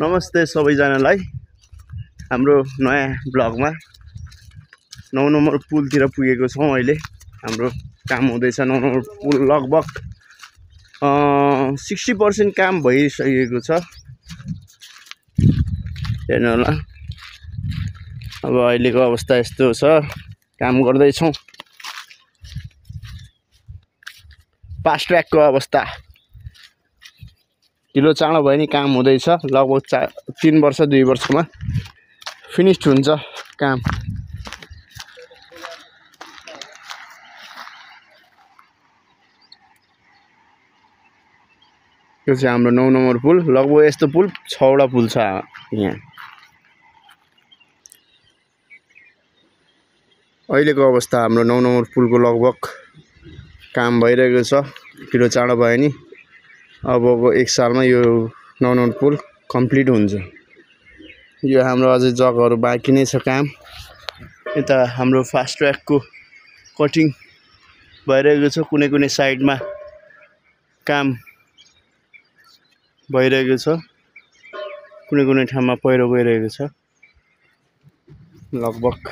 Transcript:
नमस्ते सबैजनालाई हाम्रो नयाँ ब्लगमा 9 नम्बर पुलतिर पुगेको छौं। अहिले हाम्रो काम हुँदैछ। 9 नम्बर पुल लगभग 60% काम भइसकेको छ। हेर्नु होला, अब अहिलेको अवस्था यस्तो छ। काम गर्दै छौं। फास्ट ट्र्याकको अवस्था ढिलो चाँडो भयो नि काम हुँदैछ। लगभग 3 वर्ष 2 वर्षमा फिनिस्ड हुन्छ काम। यो चाहिँ हाम्रो 9 नम्बर पुल। लगभग यस्तो पुल 6 वटा पुल छ यहाँ। अहिलेको अवस्था हाम्रो 9 नम्बर पुलको लगभग काम भइरहेको छ। ढिलो चाँडो भयो नि अबको 1 सालमा यो 9 नम्बर पुल कम्प्लिट हुन्छ। यो हाम्रो अझै जगहरु बाँकी नै छ काम। यता हाम्रो फास्ट ट्र्याकको कटिङ भइरहेको छ। कुनै कुनै साइडमा काम भइरहेको छ। कुनै कुनै ठाउँमा पहिरो गइरहेको छ। लगभग